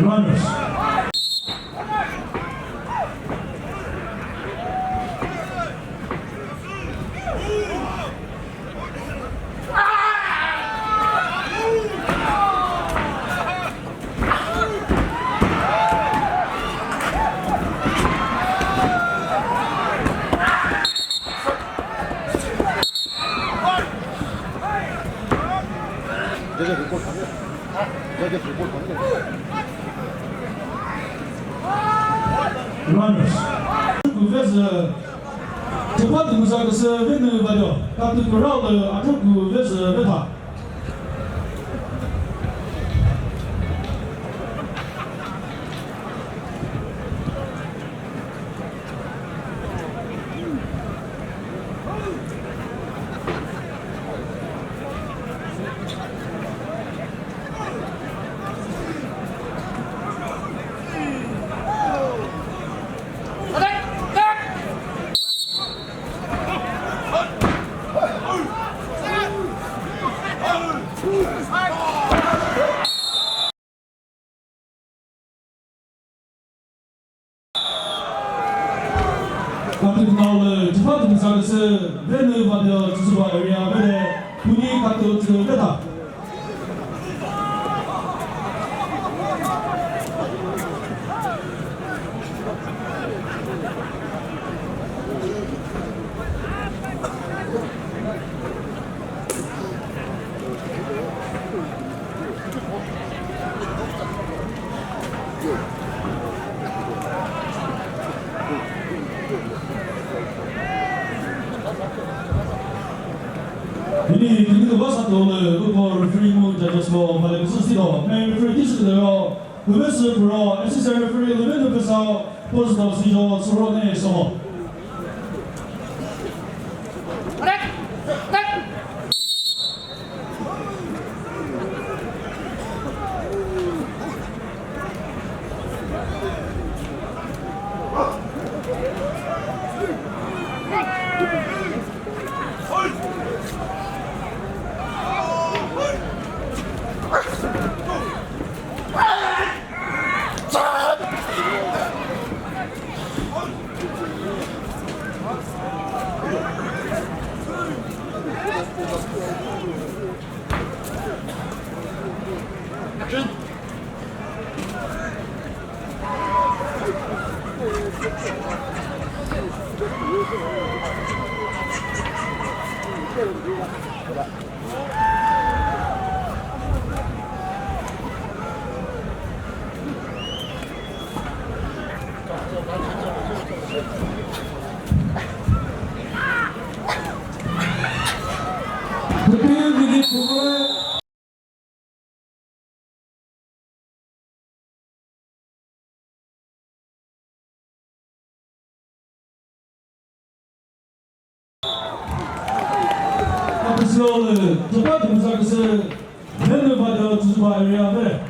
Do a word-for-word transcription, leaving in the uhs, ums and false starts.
Runners. Runners. Kuvez, Chepha Tümüza küsü Venü Vadio, Katü Kürao lü Atroku Vezü Vetha. Katü Kürao lü Chepha Tümüza küsü Venü Vadio Tsüsüba area vede Puni Katü Tsü Vetha. Hini, hini kübasa tole, uko referee mu judges ko, male kusu sito, main referee kisu tero, Lübesü Pro, assistant referee Lübenu Pesao, post of Sijo, Surone Soho. Official, Chepha Tümüza küsü Venü Vadio Tsüsüba area ve.